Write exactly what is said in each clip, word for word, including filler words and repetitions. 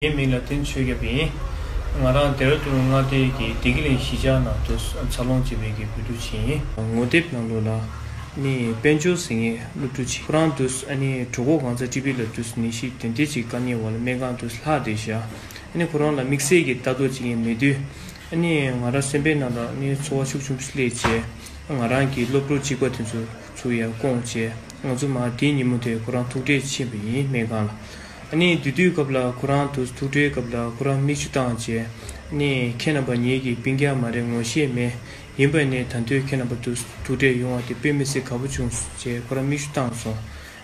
ངའི་མིང་ལ་བསྟན་ཆོས་སྐྱབས་ཡིན། ང་རང་ལྡེ་ར་ལྡུན་མངའ་སྡེ་གི་བདེ་སྐྱིད་གླིང་གཞིས་ཆགས་ནང་དུ་འཚར་ལོངས་བྱས་པའི་གི་བོད་ཕྲུག་ཅིག་ཡིན། ངོ་དེབ་ནང་ལོགས་ལ་ནི་དཔལ་འབྱོར་ཟེར་མཁན་སློབ་ཕྲུག་ཅིག་ཁོ་རང་དུས་ཨ་ནི་གྲོད་ཁོག་གང་ཚ་ཊི་བི་ལ་དུས་ནད་གཞི་དེ་འདྲ་ཅིག་དཀའ་ངལ་འོག་ལ་སྨན་ཁང་དུ་ལྷག་བསྡད་བཞག་ཨ་ནི་ཁོ་རང་ལ་དམིགས་བསལ་གྱི་ལྟ་རྟོག་བྱེད་མཁན་མེད་དུས། ཨ་ནི་ང་རང་སེམས་པའི་ནང་ལ་ཨ་ནི་ཚོར་བ་ཤུགས་ཆེན་པོ་ཞིག་སླེབས་བྱས། ང་རང་གི་སློབ་གྲོགས་གཅིག་པ་དེ་ཚོ་ཚུར་ཡར་བསྐོངས་བྱས། ང་ཚོ་མ་དེའི་ཉིན་མོ་དེ་ཁོ་རང་ཐུག་འཕྲད་ཕྱིན་པ་ཡིན་སྨན་ཁང་ལ། ཨ་ནི་དེ་དུས་སྐབས་ལ་ཁོ་རང་དུ་ཐུག་འཕྲད་སྐབས་ལ་ཁོ་རང་མིག་ཆུ་བཏང་བྱས། ཨ་ནི་ཁྱེད་རྣམ་པ་ངེད་ཀྱི་སྤུན་ཀྱག་མ་རེད། ངོ་ཤེས་མེད། ཡིན་པ་ནས་ད་དུང་ཁྱེད་རྣམ་པ་དུ་ཐུག་འཕྲད་ཡོང་བ་དེ་དཔེ་མི་སྲིད་དགའ་པོ་བྱུང་ཟེར་ཁོ་རང་མིག་ཆུ་བཏང་སོང་།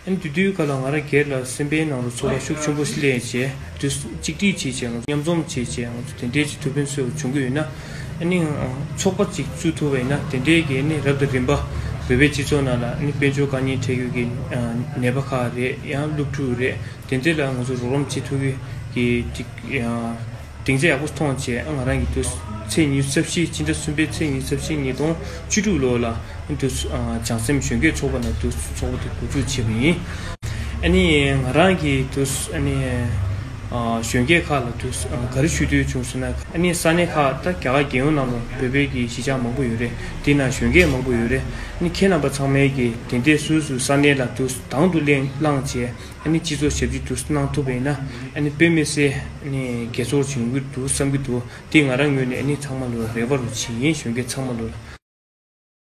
ཨ་ནི་དེ་དུས་སྐབས་ལ་ང་རང་སྒེར་ལ་སེམས་པའི་ནང་དུ་ཚོར་བ་ཤུགས་ཆེན་པོ་སླེབས་བྱས། དུས་གཅིག་སྒྲིལ་བྱས་བྱས། ང་ཚོ་མཉམ་འཛོམས་བྱས་བྱས། ང་ཚོ་དེ་འདྲའི་ཅིག་ཐུགས་ཕན་གསོས་པ་བྱུང་གི་ཡོད་ན། ཨ་ནི་ཚོགས་པ་ཅིག་བཙུགས་ཐུབ་པ་ཡིན་ན། དེ་འདྲའི་གི་ཨ་ནི་རབ་དང་རིམ་པ་བོད་པའི་སྤྱི་ཚོགས་ནང་ལ་ཨ་ནི་དཔལ་འབྱོར་དཀའ་ངལ་འཕྲད་ཡོད་ཀྱི་ནད་པ་ཁག་རེད། ཡང་སློབ་ཕྲུག་རེད། དེ་འདྲ་ལ་ང་ཚོ་རོགས་རམ་བྱེད་ཐུབ་ཀྱི་ཅིག་སྡིངས་ཆ་ཡག་པོ་མཐོང་བྱས། ང་རང་གིས་དུས་ཚེས་ཉི་ཤུ་རྩ་བཞི། ཕྱི་ཟླ་གསུམ་པའི་ཚེས་ཉི་ཤུ་རྩ་བཞི་ཉིས་སྟོང་བཅུ་དྲུག་ལོ་ལ་དུས་བྱང་སེམས་གཞོན་སྐྱེས་ཚོགས་པ་ནས་དུས་ཚོགས་པ་དེ་འགོ་འཛུགས་བྱས་པ་ཡིན། ཨ་ནི་ང་རང་གིས་དུས་ཨ་ནི་གཞོན་སྐྱེས་ཁག་ལ་དུས་ག་རེ་ཞུ་འདོད་བྱུང་ཟེར་ན། ཨ་ནི་ས་གནས་ཁག་ད་རྒྱ་གར་རྒྱལ་ཡོངས་ནང་ལ་བོད་པའི་གི་གཞིས་ཆགས་མང་པོ་ཡོད་རེད། དེ་ནང་གཞོན་སྐྱེས་མང་པོ་ཡོད་རེད། ཨ་ནི་ཁྱེད་རྣམ་པ་ཚང་མས་གི་དེ་འདྲའི་སོ་སོའི་ས་གནས་ལ་དུས་དང་དུ་ལེན་བླངས་བྱས། ཨ་ནི་སྤྱི་ཚོགས་ཞབས་ཕྱི་དུ་གནང་ཐུབ་པ་ཡིན་ན། ཨ་ནི་དཔེ་མི་སྲིད་ཨ་ནི་དགེ་ཚོར་བྱུང་གི་འདུག་བསམ་གྱི་འདུག་དེ་ང་རང་ངོས་ནས་ཨ་ནི་ཚང་མ་ལོ་རེ་བ་རུ་ཕྱིན་ཡིན། གཞོན་སྐྱེས་ཚང་མ་ལོ་ལ།